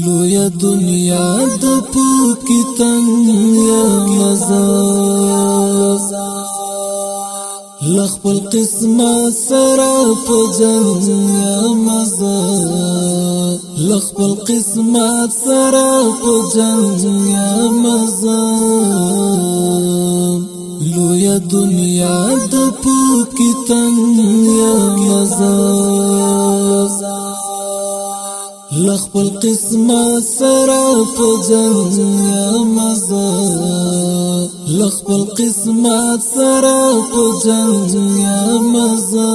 لوی دنیا د پوکی تنگ یا مزه، لخپل قسمت سره په جنگ یا مزه، لخپل قسمت سره په جنگ یا مزه. لوی دنیا د پوکی تنگ یا مزه، لخپل قسمت سره په جنگ یا مزه، لخپل قسمت سره په جنگ یا مزه.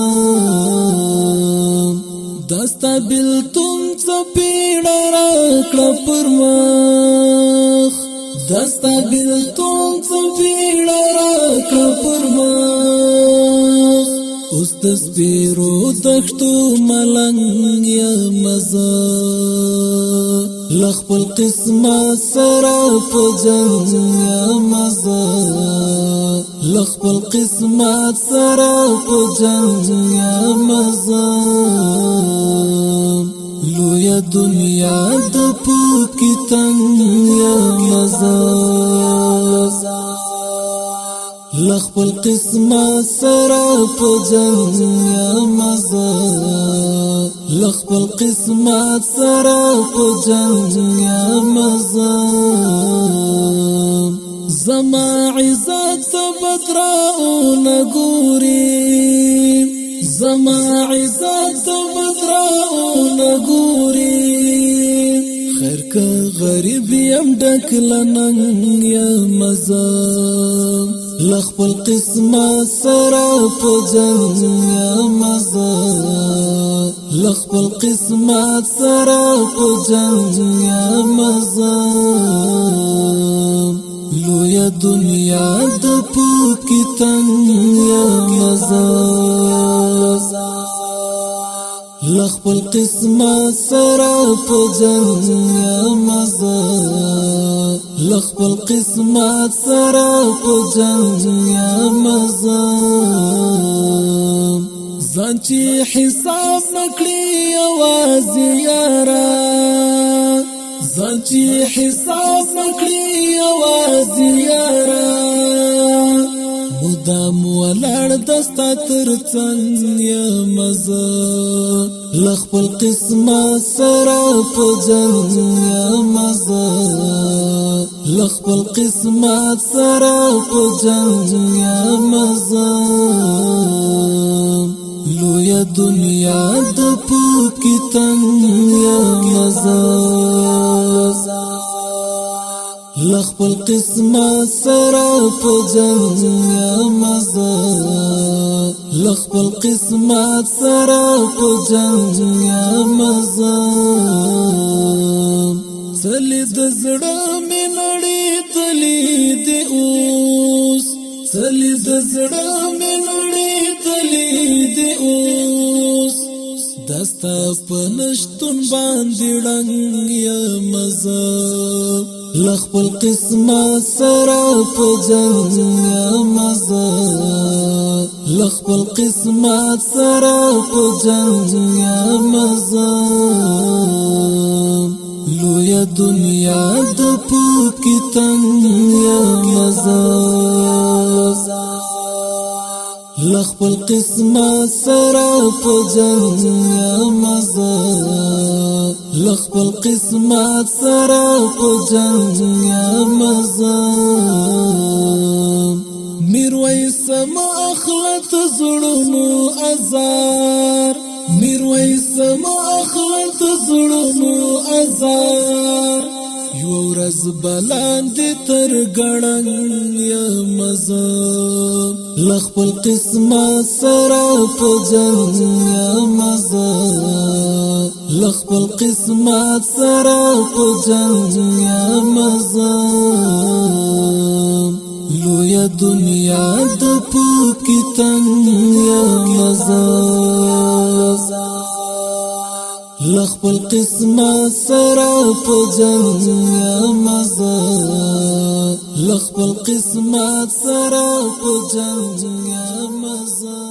دستا بلتون څپېړه راکړه پر مخ، دستا بلتون څپېړه راکړه پر مخ. اوس د سپیرو دښتو ملنګ یا مزه، لخپل قسمت سره په جنگ یا مزه، لخپل قسمت سره په جنگ یا مزه. لوی دنیا د پوکی تنگ یا مزه، لخپل قسمت سره په جنگ یا مزه، لخپل قسمت سره په جنگ یا مزه. زما عزت بدراو نګوري، زما عزت بدراو نګوري. خیر که غریب یم ډک لننګ یا مزه، لخپل قسمت سره په جنگ یا مزه، لخپل قسمت سره په جنگ یا مزه. لوی دنیا د پوکی تنگ یا مزه، لخپل قسمت سره په جنگ یا مزه، لخپل قسمت سره په جنگ یا مزه. ځان چې حساب نکړي یوازې یارا، ځان چې حساب نکړي یوازې یارا، مدام ولاړ دستا تر څنګ یا مزه، لخپل قسمت سره په جنگ یا مزه، لخپل قسمت سره په جنگ یا مزه. لوی دنیا د پوکی تنگ یا مزه، لخپل قسمت سره په جنگ یا مزه، لخپل قسمت سره په جنگ یا مزه. څلی د زړه مې نړۍ تلی دی اوس، څلی د زړه مې نړۍ تلی دی اوس. دستا په نشتون باندې ړنګ یا مزه، لخپل قسمت سره په جنگ یا مزه، لخپل قسمت سره په جنگ یا مزه. لوی دنیا د پوکی تنگ یا مزه، لخپل قسمت سره په جنگ یا مزه، لخپل قسمت سره په جنگ یا مزه. میرویس ما اخلت زړونو ازار، میرویس ما اخلت زړونو ازار. یو ورځ بلاندې تر ګړنګ یا مزه، لخپل قسمت سره په جنگ یا مزه، لخپل قسمت سره په جنگ یا مزه. لوی دنیا د پوکی تنگ یا مزه، لخپل قسمت سره په جنگ یا مزه، لخپل قسمت سره په جنگ یا مزه.